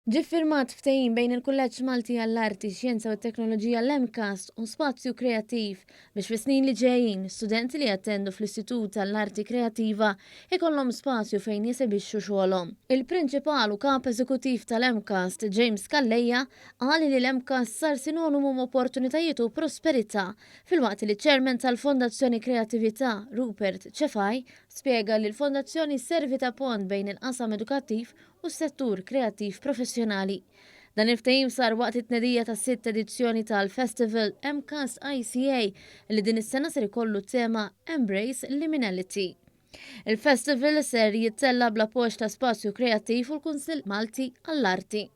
Ġie ffirmat ftehim bejn il-Kulleġġ Malti għall-Arti, Xjenza u t-Teknoloġija l-MCAST u Spazju Kreattiv biex fis-snin li ġejjin, studenti li jattendu fl-Istitut għall-Arti Kreattiva ikollhom spazju fejn jesebixxu xogħolhom. Il-Prinċipal u Kap Eżekuttiv tal-MCAST, James Calleja, qal li l-MCAST sar sinonimu m'opportunitajiet u prosperità, filwaqt li ċ-Chairman tal-Fondazzjoni Kreattività, Rupert Cefai, spjega li l-Fondazzjoni sservi ta' pont bejn il-qasam edukattiv u s-settur kreattiv professjonali. Dan il-ftehim sar waqt it-tnedija tas-sitt edizzjoni tal-Festival MCAST ICA li din is-sena ser ikollu t-tema Embrace Liminality. Il-festival ser jittella' bl-appoġġ ta' Spazju Kreattiv u l-Kunsill Malti għall-Arti.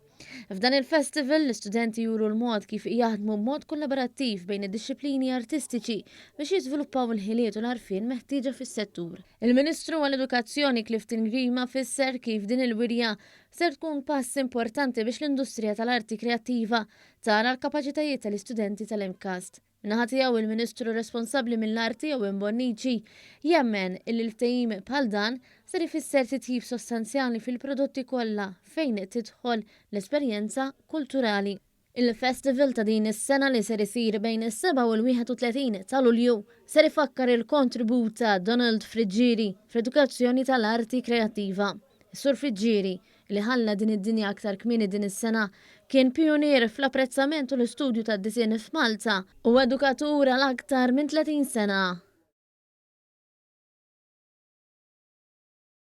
F'dan il-festival, l-istudenti juru l-mod kif jaħdmu b'mod kollaborattiv bejn id-dixxiplini artistiċi biex jiżviluppaw il-ħiliet u l-għarfien meħtieġa fis-settur. Il-Ministru għall-Edukazzjoni Clifton Grima fisser kif din il-wirja ser tkun pass importanti biex l-industrija tal-arti kreattiva tara l-kapaċitajiet tal-istudenti tal-MCAST. Min-naħa tiegħu il-Ministru responsabbli mill-Arti Owen Bonnici jemmen illi l-ftehim bħal dan ser ifisser titjib sostanzjali fil-prodotti kollha fejn tidħol l-esperjenza kulturali. Il-festival ta' din is-sena li ser isir bejn is-7 u l-31 ta' Lulju ser ifakkar il-kontribut ta' Donald Friggieri fl-edukazzjoni tal-arti kreattiva. Is-Sur Friggieri, li ħalla din id-dinja aktar kmieni din is-sena, kien pijunier fl-apprezzament u l-istudju tad-disinn f'Malta u edukatur għal aktar minn 30 sena.